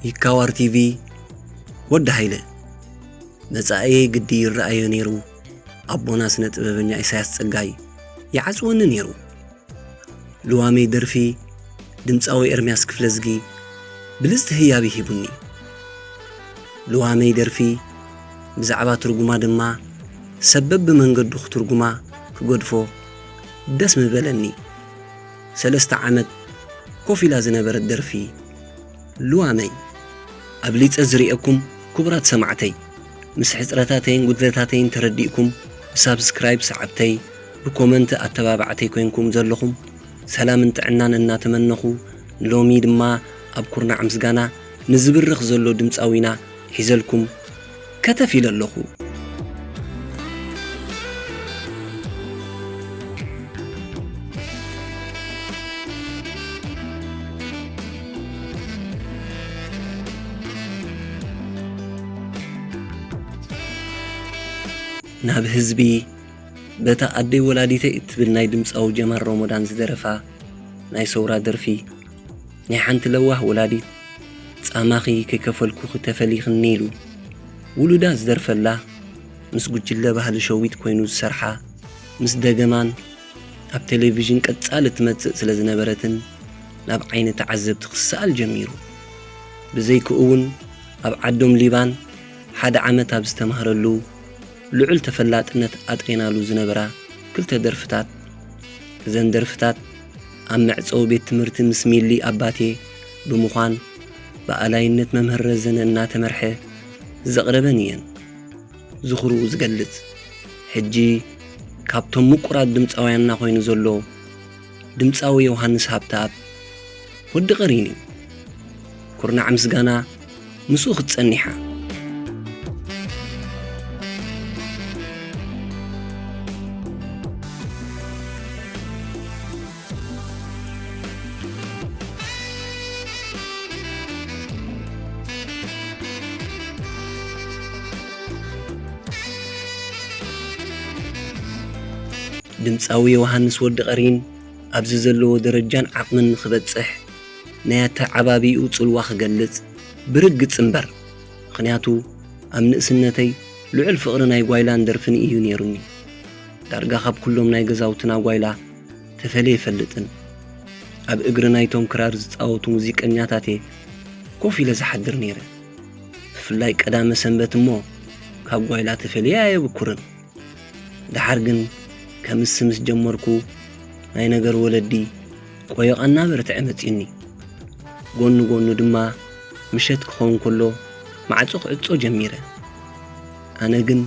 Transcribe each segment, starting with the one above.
ይካዋር ቲቪ። ወዲ ሃይለ፣ መጻእየይ ግዲ ይረኣዮ ነይሩ። ኣቦና ስነ ጥበበኛ ኢሳያስ ጸጋይ ይዓጽወኒ ነይሩ። ልዋመይ ደርፊ ድምጻዊ ኤርምያስ ክፍለዝጊ ብልጽቲ ህያብ ሂቡኒ። ልዋመይ ደርፊ ብዛዕባ ትርጉማ ድማ ሰብ በብመንገዱ ክትርጉማ ክገድፎ ደስ ምበለኒ። ሰለስተ ዓመት ኮፍ ኢላ ዝነበረት ደርፊ ልዋመይ። ኣብሊጸ ዝርእየኩም ክቡራት ሰማዕተይ፣ ምስ ሕጽረታተይን ጉድለታተይን ተረዲእኩም ብሳብስክራይብ ሰዓብተይ፣ ብኮመንት ኣተባባዕተይ ኮይንኩም ዘለኹም ሰላምን ጥዕናን እናተመነኹ፣ ሎሚ ድማ ኣብ ኩርናዕ ምስጋና ንዝብርኽ ዘሎ ድምጻዊና ሒዘልኩም ከተፍ ኢለ ኣለኹ። ናብ ህዝቢ፣ በታ ኣደይ ወላዲተይ እትብል ናይ ድምጻዊ ጀማል ሮሞዳን ዝደረፋ ናይ ሰውራ ደርፊ፣ ናይ ሓንቲ ለዋህ ወላዲት፣ ጻማኺ ከይከፈልኩኺ ተፈሊኽኒ ኢሉ ውሉዳ ዝደርፈላ፣ ምስ ጉጅለ ባህሊ ሸዊት ኮይኑ ዝሰርሓ፣ ምስ ደገማን ኣብ ቴሌቪዥን ቀጻሊ ትመጽእ ስለ ዝነበረትን ናብ ዓይኒ ተዓዘብቲ ክሰኣል ጀሚሩ። ብዘይክኡ እውን ኣብ ዓዶም ሊባን ሓደ ዓመት ኣብ ዝተማህረሉ ልዑል ተፈላጥነት ኣጥሬናሉ ዝነበራ ክልተ ደርፍታት፣ እዘን ደርፍታት ኣብ መዕጸዊ ቤት ትምህርቲ ምስ ሚሊ ኣባቴ ብምዃን ብኣላይነት መምህር ረዘነ እናተመርሐ ዘቕረበን እየን። ዝኽሩ ዝገልጽ፣ ሕጂ ካብቶም ምቁራት ድምጻውያንና ኮይኑ ዘሎ ድምጻዊ ዮሃንስ ሃብተኣብ ወዲ ቀሪን እዩ። ኩርናዕ ምስጋና ምስኡ ክትጸኒሓ። ድምጻዊ ዮሃንስ ወዲ ቀሪን ኣብዚ ዘለዎ ደረጃን ዓቕምን ንኽበጽሕ ናይ ኣተዓባቢኡ ጽልዋ ክገልጽ ብርግጽ እምበር፣ ምኽንያቱ ኣብ ንእስነተይ ልዑል ፍቕሪ ናይ ጓይላን ደርፍን እዩ ነይሩኒ። ዳርጋ ካብ ኩሎም ናይ ገዛውትና ጓይላ ተፈልየ ይፈልጥን። ኣብ እግሪ ናይቶም ክራር ዝጻወቱ ሙዚቀኛታት'የ ኮፍ ኢለ ዝሓድር ነይረ። ብፍላይ ቀዳመ ሰንበት እሞ ካብ ጓይላ ተፈልየ ኣየብኩርን። ደሓር ግን ከምሲ ምስ ጀመርኩ ናይ ነገር ወለዲ ቆየቓ እናበርትዐ መጺኡኒ። ጎኒ ጎኑ ድማ ምሸት ክኸውን ከሎ ማዕጾ ክዕጾ ጀሚረ። ኣነ ግን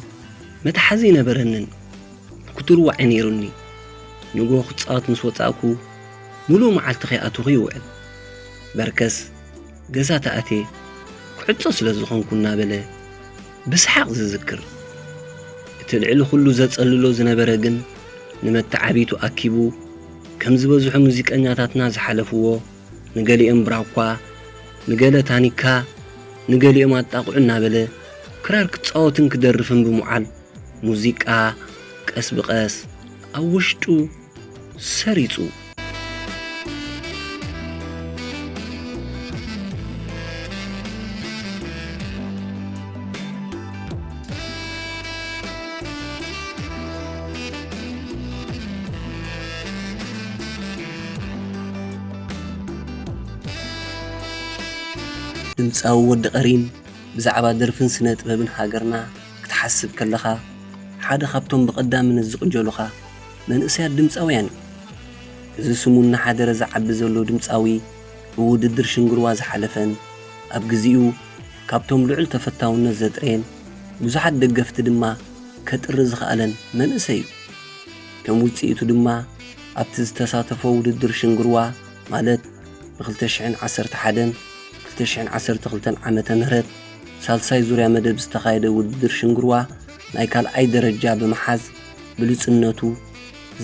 መትሓዚ ኣይነበረንን። ክትርዋዕ ነይሩኒ። ንግሆ ክጻወት ምስ ወጻእኩ፣ ምሉእ መዓልቲ ከይኣተኹ ይውዕል። በርከስ፣ ገዛ ተኣትየ፣ ክዕጾ ስለ ዝኾንኩ እናበለ ብሰሓቕ ዝዝክር። እቲ ልዕሊ ኩሉ ዘጸልሎ ዝነበረ ግን፣ ንመተዓቢቱ ኣኪቡ፣ ከም ዝበዝሑ ሙዚቀኛታትና ዝሓለፍዎ፣ ንገሊኦም ብራኳ፣ ንገለ ታኒካ፣ ንገሊኦም ኣጣቕዑ እናበለ፣ ክራር ክጻወትን ክደርፍን ብምውዓል፣ ሙዚቃ ቀስ ብቐስ ኣብ ውሽጡ ሰሪጹ። ድምጻዊ ወዲ ቀሪን ብዛዕባ ደርፍን ስነ ጥበብን ሃገርና ክትሓስብ ከለኻ፣ ሓደ ካብቶም ብቐዳምነት ዝቕጀሉኻ መንእሰያት ድምጻውያን እዩ። እዚ ስሙ እናሓደረ ዝዓቢ ዘሎ ድምጻዊ፣ ብውድድር ሽንግርዋ ዝሓለፈን፣ ኣብ ግዜኡ ካብቶም ልዑል ተፈታውነት ዘጥረየን፣ ብዙሓት ደገፍቲ ድማ ከጥሪ ዝኸኣለን መንእሰይ እዩ። ከም ውጽኢቱ ድማ፣ ኣብቲ ዝተሳተፎ ውድድር ሽንግርዋ፣ ማለት ብ ክልተ ሽሕን ዓሰርተ ሓደን ክልተ ሽሕን ዓሰርተ ክልተን ዓመተ ምህረት ሳልሳይ ዙርያ መደብ ዝተኻየደ ውድድር ሽንግርዋ ናይ ካልኣይ ደረጃ ብምሓዝ ብሉጽነቱ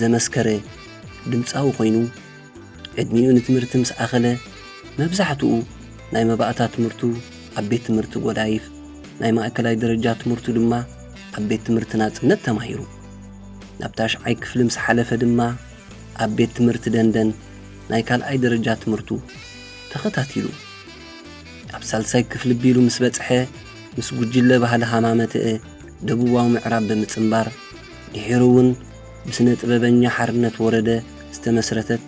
ዘመስከረ ድምጻዊ ኮይኑ፣ ዕድሚኡ ንትምህርቲ ምስ ኣኸለ መብዛሕትኡ ናይ መባእታ ትምህርቱ ኣብ ቤት ትምህርቲ ጎዳይፍ፣ ናይ ማእከላይ ደረጃ ትምህርቱ ድማ ኣብ ቤት ትምህርቲ ናጽነት ተማሂሩ። ናብ ታሽዓይ ክፍሊ ምስ ሓለፈ ድማ ኣብ ቤት ትምህርቲ ደንደን ናይ ካልኣይ ደረጃ ትምህርቱ ተኸታቲሉ። ኣብ ሳልሳይ ክፍሊ ቢሉ ምስ በጽሐ፣ ምስ ጉጅለ ባህሊ ሃማመተኤ ደቡባዊ ምዕራብ ብምጽንባር፣ ድሒሩ እውን ብስነ ጥበበኛ ሓርነት ወረደ ዝተመስረተት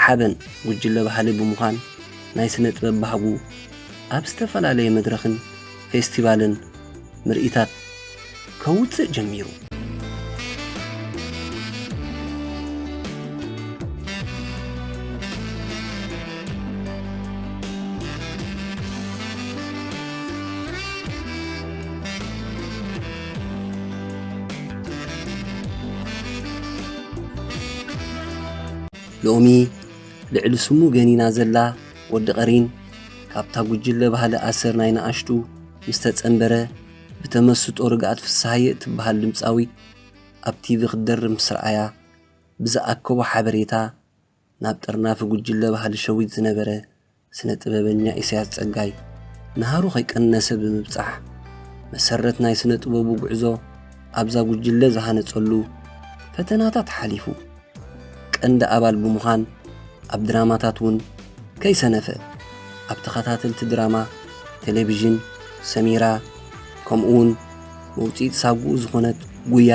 ሓበን ጉጅለ ባህሊ ብምዃን፣ ናይ ስነ ጥበብ ባህጉ ኣብ ዝተፈላለየ መድረኽን ፌስቲቫልን ምርኢታት ከውጽእ ጀሚሩ። ሎሚ ልዕሊ ስሙ ገኒና ዘላ ወዲ ቀሪን፣ ካብታ ጉጅለ ባህሊ ኣሰር ናይ ንኣሽቱ ምስ ተጸንበረ፣ ብተመስጦ ርግኣት ፍስሃየ እትበሃል ድምጻዊት ኣብ ቲቪ ክትደርፍ ምስ ረኣያ፣ ብዝኣከቦ ሓበሬታ ናብ ጠርናፊ ጉጅለ ባህሊ ሸዊት ዝነበረ ስነ ጥበበኛ ኢሳያስ ጸጋይ፣ ናህሩ ከይቀነሰ ብምብጻሕ፣ መሰረት ናይ ስነ ጥበቡ ጉዕዞ ኣብዛ ጉጅለ ዝሃነጸሉ ፈተናታት ሓሊፉ፣ ቀንዲ ኣባል ብምዃን፣ ኣብ ድራማታት እውን ከይሰነፈ፣ ኣብ ተኸታተልቲ ድራማ ቴሌቪዥን፣ ሰሚራ፣ ከምኡውን መውጽኢት ሳጉኡ ዝኾነት ጉያ፣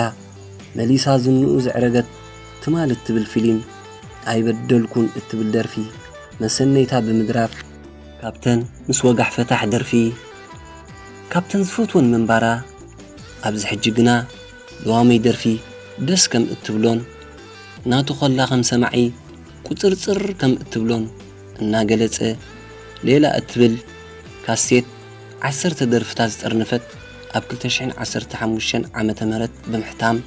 መሊሳ ዝንኡ ዘዕረገት ትማል እትብል ፊልም፣ ኣይበደልኩን እትብል ደርፊ መሰነይታ ብምድራፍ፣ ካብተን ምስ ወጋሕ ፈታሕ ደርፊ፣ ካብተን ዝፈትወን ምንባራ፣ ኣብዚ ሕጂ ግና ለዋመይ ደርፊ ደስ ከም እትብሎን፣ ናቱ ኸላ ከም ሰማዒ ቁጽርጽር ከም እትብሎን እናገለጸ፣ ሌላ እትብል ካሴት ዓሰርተ ደርፍታት ዝጠርነፈት፣ ኣብ ክልተ ሽሕን ዓሰርተ ሓሙሽተን ዓመተ ምህረት ብምሕታም፣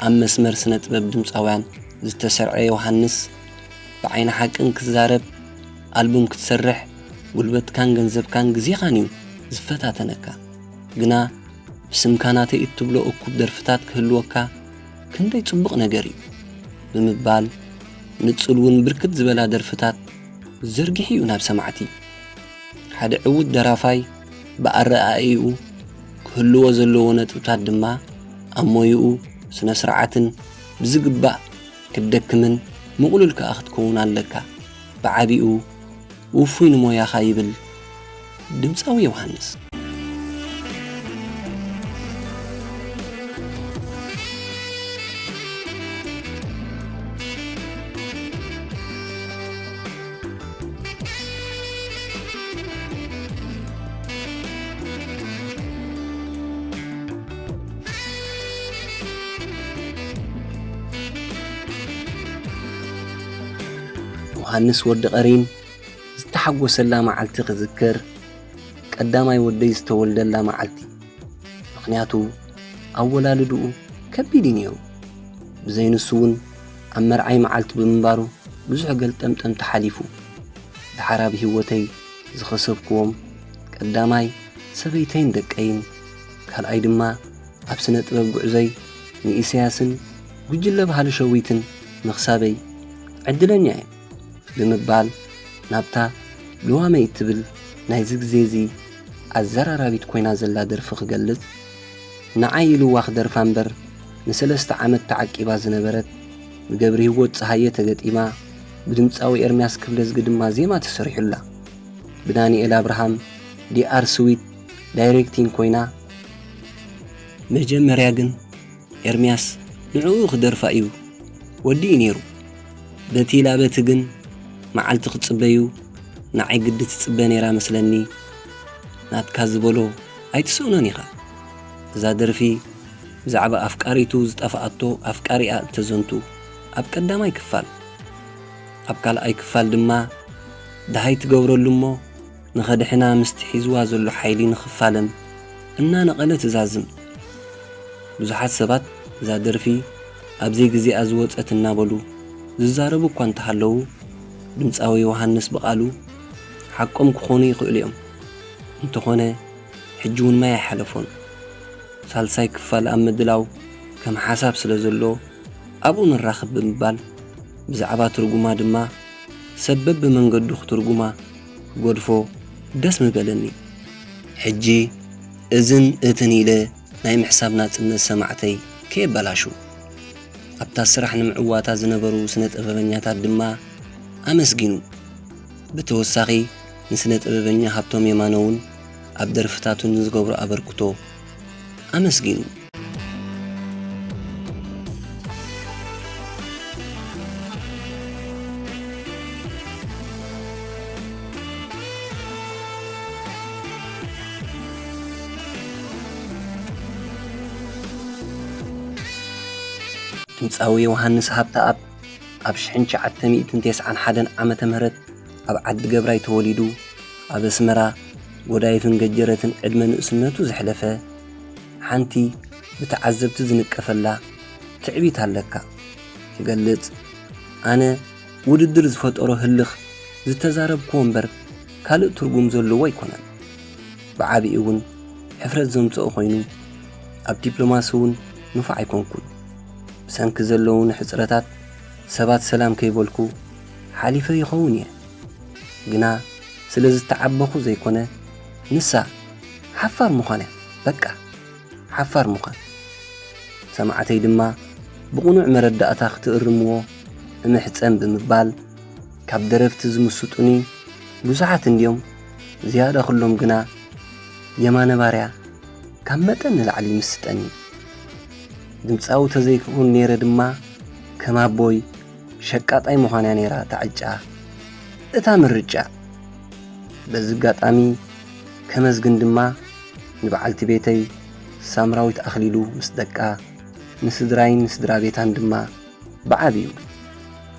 ኣብ መስመር ስነ ጥበብ ድምጻውያን ዝተሰርዐ ዮሃንስ፣ ብዓይኒ ሓቂ ንክትዛረብ፣ ኣልቡም ክትሰርሕ፣ ጉልበትካን ገንዘብካን ግዜኻን እዩ ዝፈታተነካ። ግና ብስምካ ናተይ እትብሎ እኩብ ደርፍታት ክህልወካ ክንደይ ጽቡቕ ነገር እዩ፣ ብምባል ንጹል እውን ብርክት ዝበላ ደርፍታት ዘርጊሑ እዩ ናብ ሰማዕቲ። ሓደ ዕዉት ደራፋይ ብኣረኣእይኡ ክህልዎ ዘለዎ ነጥብታት ድማ ኣብ ሞይኡ ስነ ስርዓትን ብዝግባእ ክትደክምን ምቕሉል ከኣ ክትከውን ኣለካ። ብዓቢኡ ውፉይ ንሞያኻ ይብል ድምጻዊ ዮሃንስ። ዮሃንስ ወዲ ቀሪን ዝተሓጎሰላ መዓልቲ ክዝክር፣ ቀዳማይ ወደይ ዝተወልደላ መዓልቲ። ምኽንያቱ ኣወላልድኡ ከቢድ እዩ ነይሩ። ብዘይ ንሱ እውን ኣብ መርዓይ መዓልቲ ብምንባሩ ብዙሕ ገልጠምጠም ተሓሊፉ። ደሓር ኣብ ህይወተይ ዝኸሰብክዎም ቀዳማይ ሰበይተይን ደቀይን፣ ካልኣይ ድማ ኣብ ስነ ጥበብ ጉዕዞይ ንኢሳያስን ጉጅለ ባህሊ ሸዊትን ምኽሳበይ ዕድለኛ እየ። ብምባል ናብታ ልዋመይ እትብል ናይዚ ግዜ እዚ ኣዘራራቢት ኮይና ዘላ ደርፊ ክገልጽ፣ ንዓይ ኢልዋ ክደርፋ እምበር ንሰለስተ ዓመት ተዓቂባ ዝነበረት ብገብርሂወት ጸሃየ ተገጢማ ብድምጻዊ ኤርምያስ ክፍለዝጊ ድማ ዜማ ተሰሪሑላ። ብዳንኤል ኣብርሃም ዲኣር ስዊት ዳይሬክቲንግ ኮይና፣ መጀመርያ ግን ኤርምያስ ንዕኡ ክደርፋ እዩ ወዲኡ ነይሩ። በቲ ኢላ በቲ ግን መዓልቲ ክትጽበዩ ንዓይ ግዲ ትጽበ ነይራ መስለኒ። ናትካ ዝበሎ ኣይትስእኖን ኢኻ። እዛ ደርፊ ብዛዕባ ኣፍቃሪቱ ዝጠፍኣቶ ኣፍቃሪኣ እተዘንቱ ኣብ ቀዳማይ ክፋል። ኣብ ካልኣይ ክፋል ድማ ደሃይ ትገብረሉ እሞ ንኸድሕና ምስቲ ሒዝዋ ዘሎ ሓይሊ ንኽፋለም እናነቐለ ትዛዝም። ብዙሓት ሰባት እዛ ደርፊ ኣብ ዘይግዜኣ ዝወጸት እናበሉ ዝዛረቡ እኳ እንተሃለዉ፣ ድምጻዊ ዮሃንስ ብቓሉ ሓቆም ክኾኑ ይኽእሉ እዮም። እንተኾነ ሕጂ እውን ማይ ኣይሓለፎን። ሳልሳይ ክፋል ኣብ ምድላው ከም ሓሳብ ስለ ዘሎ ኣብኡ ንራኸብ ብምባል ብዛዕባ ትርጉማ ድማ ሰብ በብመንገዱ ክትርጉማ ክገድፎ ደስ ምበለኒ። ሕጂ እዝን እትን ኢለ ናይ ምሕሳብ ናጽነት ሰማዕተይ ከየበላሹ ኣብታ ስራሕ ንምዕዋታ ዝነበሩ ስነ ጥበበኛታት ድማ ኣመስጊኑ። ብተወሳኺ ንስነ ጥበበኛ ሃብቶም የማነ እውን ኣብ ደርፍታቱ ንዝገብሮ ኣበርክቶ ኣመስጊኑ። ድምፃዊ ዮሃንስ ሃብተኣብ ኣብ ሽሕን ትሽዓተ ሚእትን ተስዓን ሓደን ዓመተ ምህረት ኣብ ዓዲ ገብራይ ተወሊዱ፣ ኣብ ኣስመራ ጎዳይፍን ገጀረትን ዕድመ ንእስነቱ ዘሕለፈ፣ ሓንቲ ብተዓዘብቲ ዝንቀፈላ ትዕቢት ኣለካ ትገልጽ፣ ኣነ ውድድር ዝፈጠሮ ህልኽ ዝተዛረብክዎ እምበር ካልእ ትርጉም ዘለዎ ኣይኮነን። ብዓቢኡ እውን ሕፍረት ዘምጽኦ ኮይኑ፣ ኣብ ዲፕሎማሲ እውን ንፉዕ ኣይኮንኩን። ብሰንኪ ዘለዉኒ ሕጽረታት ሰባት ሰላም ከይበልኩ ሓሊፈ ይኸውን እየ። ግና ስለ ዝተዓበኹ ዘይኮነ፣ ንሳ ሓፋር ምዃን እያ። በቃ፣ ሓፋር ምዃን። ሰማዕተይ ድማ ብቕኑዕ መረዳእታ ክትእርምዎ እምሕጸን ብምባል፣ ካብ ደረፍቲ ዝምስጡኒ ብዙሓት እንድዮም፣ ዝያዳ ኩሎም ግና የማነ ባርያ ካብ መጠን ንላዕሊ ይምስጠኒ። ድምጻዊ ተዘይክውን ነይረ ድማ፣ ከም ኣቦይ ሸቃጣይ ምዃን'ያ ነይራ እታ ዕጫ፣ እታ ምርጫ። በዚ ኣጋጣሚ ከመስግን ድማ ንበዓልቲ ቤተይ ሳምራዊት ኣኽሊሉ ምስ ደቃ፣ ንስድራይን ንስድራ ቤታን ድማ ብዓቢኡ።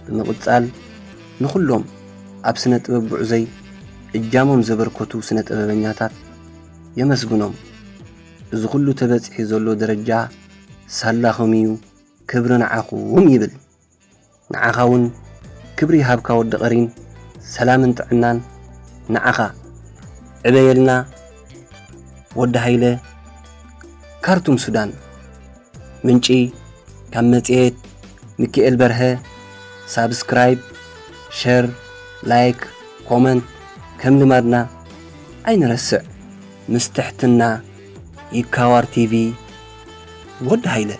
ብምቕጻል ንኹሎም ኣብ ስነ ጥበብ ጉዕዞይ እጃሞም ዘበርከቱ ስነ ጥበበኛታት የመስግኖም። እዚ ኩሉ ተበጺሑ ዘሎ ደረጃ ሳላኹም እዩ፣ ክብሪ ንዓኹም ይብል። ንዓኻ እውን ክብሪ ይሃብካ ወዲ ቀሪን፣ ሰላምን ጥዕናን ንዓኻ። ዕበየልና ወዲ ሃይለ፣ ካርቱም ሱዳን። ምንጪ ካብ መጽሔት ሚኪኤል በርሀ። ሳብስክራይብ፣ ሸር፣ ላይክ፣ ኮመንት ከም ልማድና ኣይንረስዕ። ምስ ትሕትና፣ ይካዋር ቲቪ፣ ወዲ ሃይለ።